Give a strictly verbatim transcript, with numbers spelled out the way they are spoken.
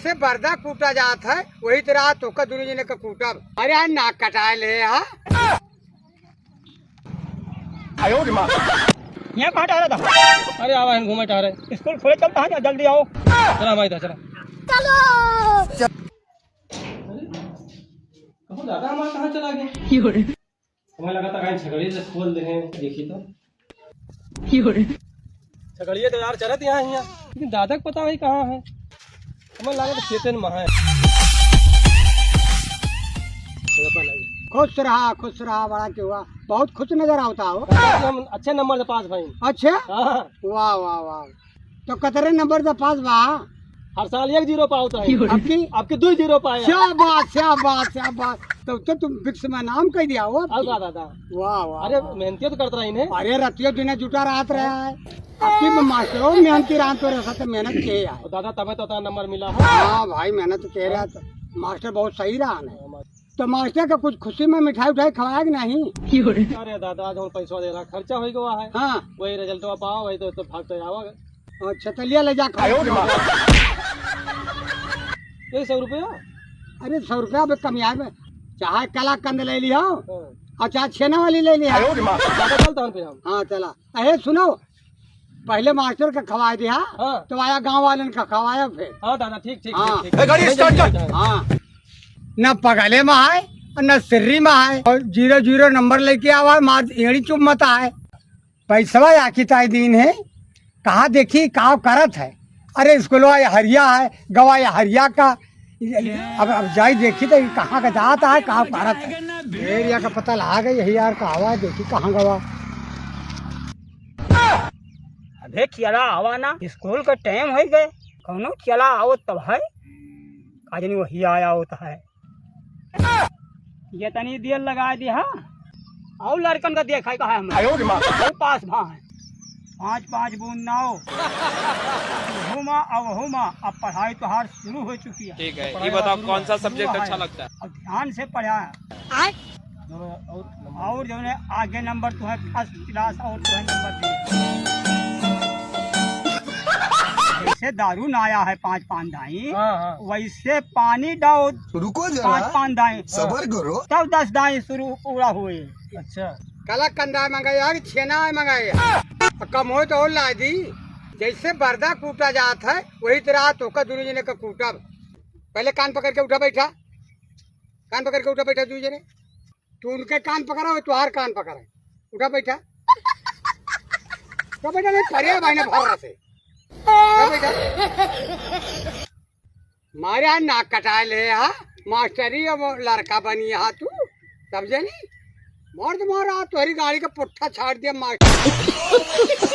से बरदा कूटा जात है, वही तरह तोका दुनो जने का कूटब। अरे यार, नाक कटाए ले हा। यहाँ कहाँ टहरा था? अरे आवा, हम घूमे टहरे। स्कूल खोले चलता है, जल्दी आओ। चला भाई, चला। चलो। अरे, कहो दादा हमारा कहाँ चला गया? हमें लगा था कहीं छगड़ी से खोल दे हैं, देखी तो। छगड़िया तो यार चलत यहाँ, यहाँ, लेकिन दादा को पता नहीं कहाँ है। हमें लगा तो खेतन में है। खुश रहा, खुश रहा, बड़ा क्यों हुआ? बहुत खुश नजर आवता हो। हम अच्छे नंबर से पास भाई। अच्छे? हाँ। वाह, वाह, वाह। तो कतरे नंबर से पास बा? हर साल एक जीरो पावत है। अबकी? अबकी दुई जीरो पाए। शाबाश, शाबाश, शाबाश। तब तो तुम विश्व में नाम कह दिया हो अबकी। और का दादा? वाह, वाह, अरे वाह। मेहनतिया तो करत रही ने। अरे रतियो दिने जुटा रहत रहा है। अबकी में मास्टरो मेहनती रहन तो रहा तो मेहनत के है। और दादा तबे तो उतना नंबर मिला है। हाँ भाई, मेहनत के रहा तो मास्टर बहुत सही रहा ने। हाँ, मास्टर। तो मास्टर का कुछ खुशी में मिठाई उठाई खवाया कि नहीं? अरे दादा, आज हम पैसा दे रहा, खर्चा हो गया है। हाँ। वही रिजल्टवा पाओ, वही तो, तो भाग तो आवा। अच्छा, तो लिया ले जा, खाओ। आयो रे माँ। ये सौ रुपया? अरे, सौ रुपया अब कम यार में, चाहे कलाकंद ले लिया, हाँ। और चाहे छेना वाली ले लिया। आयो रे माँ। दादा, चलता हूँ फिर हम। हाँ, चला। अरे, सुनो, पहले मास्टर का खवाए दिया, हाँ। तो आया गाँव वालन का खवाया फिर। हाँ दादा, ठीक, ठीक, हाँ। ठीक, ठीक। ए, गाड़ी start कर। हाँ। ना पगले में आए और ना सिर्री में आए, और जीरो जीरो नंबर लेके आवा है, मार एड़ी चुप मत आए। पैसवा आखी ताई दीन है, कहाँ देखी, का करत है? अरे, स्कूलवा या हरिया है, गवा या हरिया का। अब, अब जाई देखी तो कहाँ का जात है, का करत है? एरिया का पता लगा गई, यही यार का आवा, देखी कहाँ गवा। अबे चला आवा ना, स्कूल का टाइम हो गए, कौनो चला आओ तब है, का जानी वही आया होता है। ये तनी देर लगा दिया, हाँ? और लड़कन का देखा कहा हम। आयो रे माँ। और पास भा है। पाँच पाँच बूंद नाव। घूमा अब घूमा, अब पढ़ाई तोहार शुरू हो चुकी है। ठीक है, पढ़ाई ये बताओ शुरू कौन है, सा शुरू subject है। अच्छा लगता है? अब ध्यान से पढ़ा। आय? और, और, और जो है आगे नंबर तो है first class और तो है नंबर दे। जैसे दारू ना आया है पाँच पान दाई, हाँ, हाँ। वैसे पानी डाओ रुको जरा, पाँच पान दाई, सबर करो। तब दस दाई शुरू पूरा हुए। अच्छा। कलाकंद आए मंगाए यार, छेना आए मंगाए यार। कम हो तो और ला दी। जैसे बरदा कूटा जात है, वही तरह तोका दुनो जने का कूटब। पहले कान पकड़ के उठा बैठा, कान पकड़ के उठा बैठा दुनो जने। तू उनके कान पकड़ा, वो तुहार कान पकड़ा। उठा बैठा। उठा बैठा, नहीं, फरिया भाई ने भर रहा से। उठा बैठा। मारे यहाँ नाक कटाए ले, हाँ? मास्टरी अब लड़का बनी यहाँ तू, समझे नहीं? मर्द मारा, तोहरी गाड़ी का पुट्ठा छाड़ दिया मास्टर।